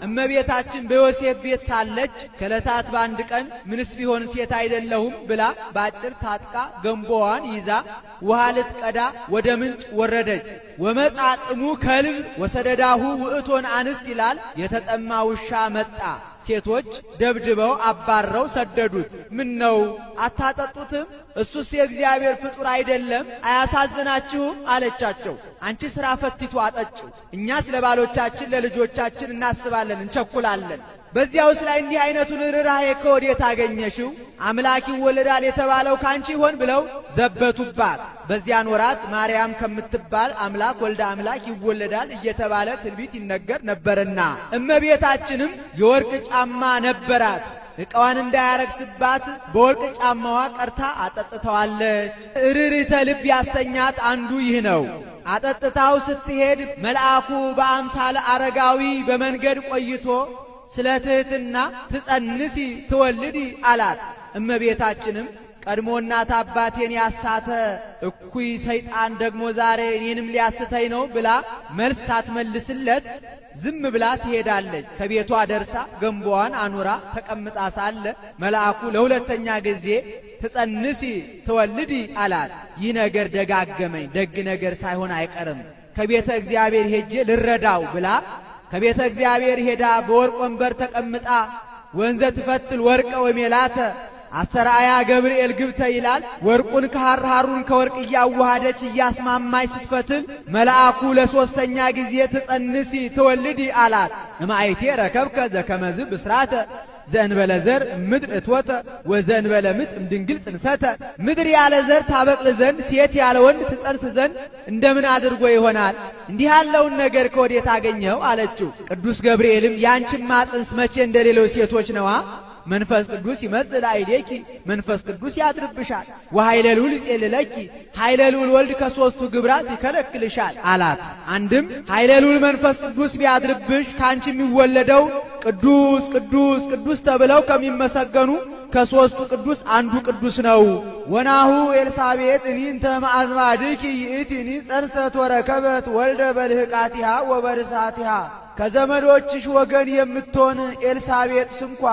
እመቤታችን በዮሴፍ ቤት ሳለች ከዕለታት በአንድ ቀን ምንስ ቢሆን ሴት አይደለሁም ብላ በአጭር ታጥቃ ገንቦዋን ይዛ ውሃ ልትቀዳ ወደ ምንጭ ወረደች። ወመጻጽሙ ከልብ ወሰደዳሁ ውእቶን አንስት ይላል። የተጠማ ውሻ መጣ። ሴቶች ደብድበው አባረው ሰደዱት። ምን ነው አታጠጡትም? እሱስ የእግዚአብሔር ፍጡር አይደለም? አያሳዝናችሁም? አለቻቸው። አንቺ ሥራ ፈቲቱ አጠጪው፣ እኛስ ለባሎቻችን ለልጆቻችን እናስባለን፣ እንቸኩላለን። በዚያውስ ላይ እንዲህ አይነቱን ርኅራኄ ከወዴት አገኘሽው? አምላክ ይወለዳል የተባለው ካንቺ ይሆን ብለው ዘበቱባት። በዚያን ወራት ማርያም ከምትባል አምላክ ወልደ አምላክ ይወለዳል እየተባለ ትንቢት ይነገር ነበርና እመቤታችንም የወርቅ ጫማ ነበራት። ዕቃዋን እንዳያረክስባት በወርቅ ጫማዋ ቀርታ አጠጥተዋለች። እርርተ ልብ ያሰኛት አንዱ ይህ ነው። አጠጥታው ስትሄድ መልአኩ በአምሳለ አረጋዊ በመንገድ ቆይቶ ስለ ትሕትና ትጸንሲ ትወልዲ አላት። እመቤታችንም ቀድሞ እናት አባቴን ያሳተ እኩይ ሰይጣን ደግሞ ዛሬ እኔንም ሊያስተኝ ነው ብላ መልስ ሳትመልስለት ዝም ብላ ትሄዳለች። ከቤቷ ደርሳ ገንቦዋን አኑራ ተቀምጣ ሳለ መልአኩ ለሁለተኛ ጊዜ ትጸንሲ ትወልዲ አላት። ይህ ነገር ደጋገመኝ፣ ደግ ነገር ሳይሆን አይቀርም፣ ከቤተ እግዚአብሔር ሄጄ ልረዳው ብላ ከቤተ እግዚአብሔር ሄዳ በወርቅ ወንበር ተቀምጣ ወንዘ ትፈትል ወርቀ ወሜላተ አስተርአያ ገብርኤል ግብተ ይላል። ወርቁን ከሐር ሐሩን ከወርቅ እያዋሃደች እያስማማች ስትፈትል መልአኩ ለሶስተኛ ጊዜ ትጸንሲ ትወልዲ አላት። እምአይቴ ረከብከ ዘከመዝ ብስራተ ዘእንበለ ዘር ምድር እትወተ ወዘእንበለ ምጥ እምድንግል ጽንሰተ። ምድር ያለ ዘር ታበቅል ዘንድ ሴት ያለ ወንድ ትጸንስ ዘንድ እንደምን አድርጎ ይሆናል? እንዲህ ያለውን ነገር ከወዴት አገኘው? አለችው። ቅዱስ ገብርኤልም ያንቺማ ጽንስ መቼ እንደሌሎች ሴቶች ነዋ መንፈስ ቅዱስ ይመጽእ ላዕሌኪ፣ መንፈስ ቅዱስ ያድርብሻል፣ ወኃይለ ልዑል ይጼልለኪ፣ ኃይለ ልዑል ወልድ ከሦስቱ ግብራት ይከለክልሻል አላት። አንድም ኃይለ ልዑል መንፈስ ቅዱስ ቢያድርብሽ ከአንቺ የሚወለደው ቅዱስ ቅዱስ ቅዱስ ተብለው ከሚመሰገኑ ከሦስቱ ቅዱስ አንዱ ቅዱስ ነው። ወናሁ ኤልሳቤጥ እኒ እንተ እምአዝማድኪ ይእቲኒ ጸንሰት ወረከበት ወልደ በልህቃቲሃ ወበርሳቲሃ። ከዘመዶችሽ ወገን የምትሆን ኤልሳቤጥ ስንኳ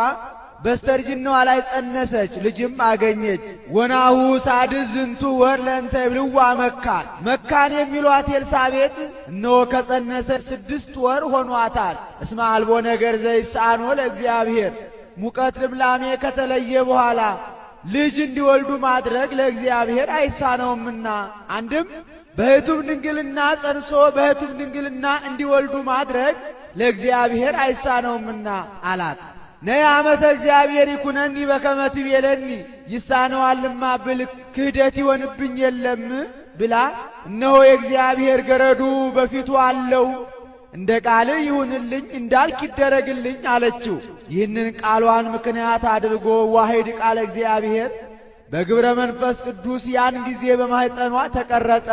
በስተርጅናዋ ላይ ጸነሰች፣ ልጅም አገኘች። ወናሁ ሳድስ ዝንቱ ወር ለእንተ ይብልዋ መካን። መካን የሚሏት ኤልሳቤጥ እነሆ ከጸነሰች 6 ወር ሆኗታል። እስመ አልቦ ነገር ዘይሰአኖ ለእግዚአብሔር። ሙቀት ልምላሜ ከተለየ በኋላ ልጅ እንዲወልዱ ማድረግ ለእግዚአብሔር አይሳነውምና። አንድም በሕቱም ድንግልና ጸንሶ በሕቱም ድንግልና እንዲወልዱ ማድረግ ለእግዚአብሔር አይሳነውምና አላት። ነይ አመተ እግዚአብሔር ይኩነኒ በከመ ትቤለኒ፣ ይሳነዋልማ ብል ክህደት ይሆንብኝ የለም ብላ፣ እነሆ የእግዚአብሔር ገረዱ በፊቱ አለው፣ እንደ ቃል ይሁንልኝ እንዳልክ ይደረግልኝ አለችው። ይህንን ቃሏን ምክንያት አድርጎ ዋሂድ ቃለ እግዚአብሔር በግብረ መንፈስ ቅዱስ ያን ጊዜ በማኅፀኗ ተቀረጸ።